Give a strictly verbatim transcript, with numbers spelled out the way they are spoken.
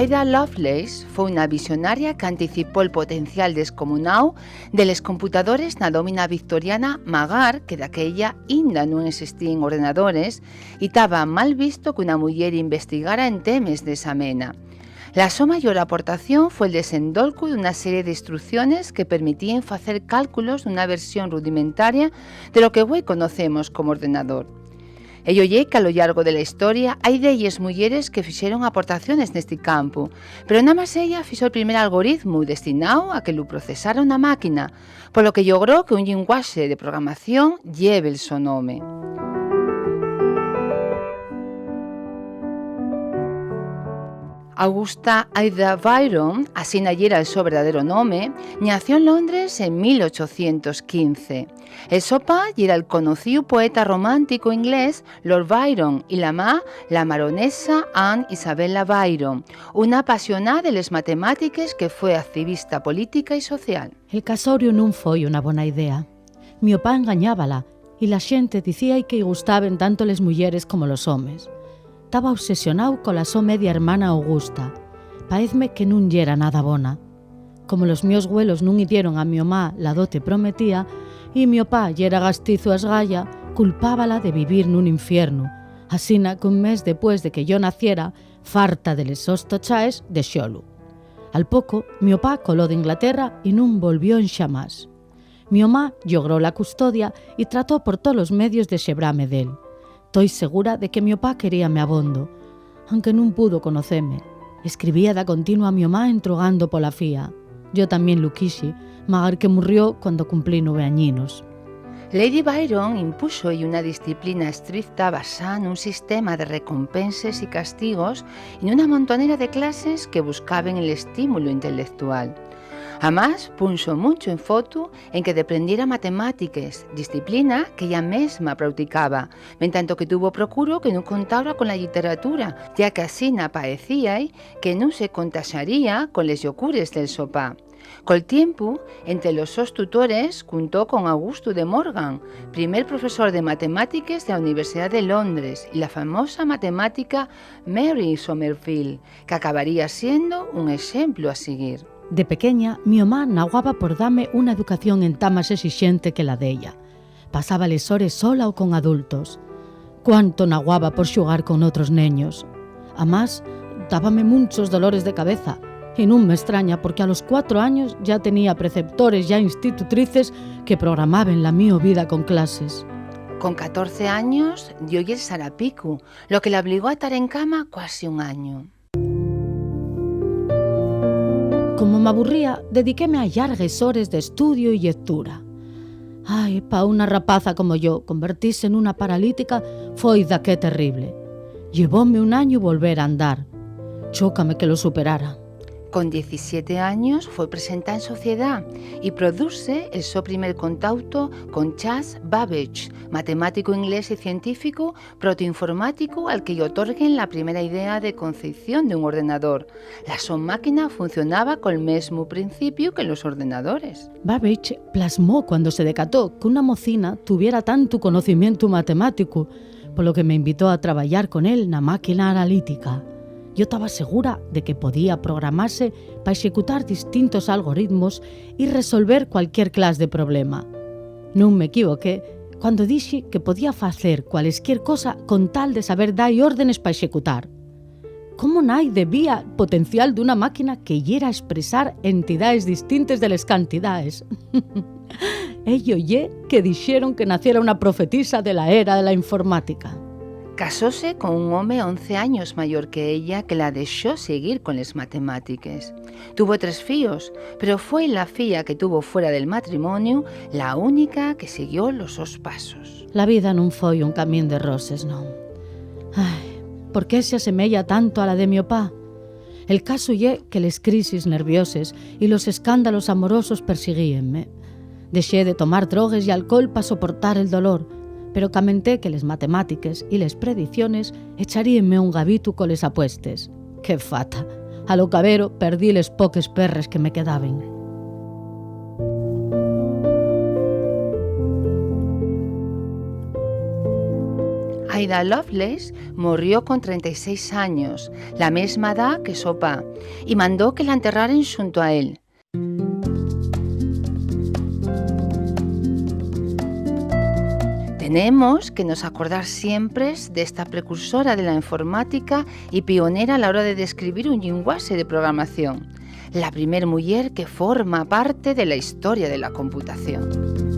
Ada Lovelace foi una visionaria qu'anticipó'l potencial descomunáu de les computadores na dómina victoriana, magar que daquella inda nun existíen ordenadores y taba mal visto qu'una muyer investigara en temes d'esa mena. La so mayor aportación fue'l desendolcu d'una serie d'instrucciones que permitíen facer cálculos d'una versión rudimentaria de lo que güei conocemos como ordenador. Ello ye qu'a lo llargo de la historia hai delles muyeres que fixeron aportaciones nesti campu, pero namás ella fixo'l primer algoritmu destináu a que lu procesara una máquina, polo que llogró que un llingüaxe de programación lleve'l so nome. Augusta Ada Byron, asina yera'l so verdadero nome, ñació en Londres en mil ochocientos quince. El so pa yera'l conocíu poeta romántico inglés Lord Byron y la ma, la maronesa Anne Isabella Byron, una apasioná de les matemátiques que fue activista política y social. El casoriu nun foi una bona idea. Mio pa engañábala y la xente dicía-y que-y gustaben tanto les muyeres como los homes. Taba obsesionáu cola so media hermana Augusta. Paezme que nun yera nada bona. Como los mios güelos nun-y dieron a mio ma la dote prometía, y mio pa yera gastizu a esgaya, culpábala de vivir nun infiernu. Asina qu'un mes depués de que yo naciera, farta de les sos tochaes, dexólu. Al poco, mio pa coló d'Inglaterra y nun volvió enxamás. Mio ma llogró la custodia y trató por tolos medios de xebrame d'él. Toi segura de que mio pa queríame abondo, anque nun pudo conoceme. Escribía da continua a mio ma entrugando pola fía. Yo tamién lu quixi, magar que murrió cuando cumplí nueve añinos. Lady Byron impúxo-y una disciplina estricta basá nun sistema de recompenses y castigos y nuna montonera de clases que buscaben l'estímulu intelectual. Amás, punxo muncho enfotu en que deprendiera matemátiques, disciplina qu'ella mesma prauticaba, mentanto que tuvo procuro que nun contara con la lliteratura, ya que asina paecía-y que nun se contaxaría con les llocures del so pa. Col tiempu, ente los sos tutores cuntó con Augusto de Morgan, primer profesor de matemátiques de la Universidad de Londres, y la famosa matemática Mary Sommerville, qu'acabaría siendo un exemplu a siguir. De pequeña, mio ma naguaba por dame una educación entá más esixente que la d'ella. Pasaba les hores sola o con adultos. Cuánto naguaba por xugar con otros neños. Amás, dábame munchos dolores de cabeza, y nun m'estraña, porque a los cuatro años ya tenía preceptores ya institutrices que programaben la mio vida con clases. Con catorce años, dio-ye'l sarapicu, lo que la obligó a tar en cama cuasi un añu. Como m'aburría, dediquéme a llargues hores d'estudiu y llectura. Ai, pa una rapaza como yo, convertise nuna paralítica foi daqué terrible. Llevóme un añu volver a andar. Chócame que lo superara. Con diecisiete años foi presentá en sociedá y produzse el so primer contauto con Charles Babbage, matemático inglés y científico protoinformático al que-y otorguen la primera idea de concepción d'un ordenador. La so máquina funcionaba col mesmu principiu que los ordenadores. Babbage plasmó cuando se decató qu'una mocina tuviera tantu conocimientu matemáticu, polo que me invitó a trabayar con él na máquina analítica. Yo taba segura de que podía programase pa executar distintos algoritmos y resolver cualquier clas de problema. Nun m'equivoqué cuando dixi que podía facer cualesquier cosa con tal de saber da-y órdenes pa executar. ¿Cómo naide vía potencial d'una máquina que yera espresar entidaes distintes de les cantidaes? Ello ye que dixeron que naciera una profetisa de la era de la informática. Casóse con un home once años mayor que ella, que la dexó siguir con les matemátiques. Tuvo tres fíos, pero foi la fía que tuvo fuera del matrimoniu la única que siguió los sos pasos. La vida nun foi un camín de roses, non. Ai, ¿por qué se asemeya tanto a la de mio pa? El casu ye que les crisis nervioses y los escándalos amorosos persiguíenme. Dexé de tomar drogues y alcohol pa soportar el dolor, pero camenté que les matemátiques y les predicciones echaríenme un gabitu coles apuestes. ¡Qué fata! A lo cabero, perdí les poques perres que me quedaben. Ada Lovelace morrió con trenta y seis años, la mesma edá que so pa, y mandó que la enterraren xunto a él. Tenemos que nos acordar siempre d'esta precursora de la informática y pionera a la hora de describir un llenguaxe de programación, la primer muyer que forma parte de la historia de la computación.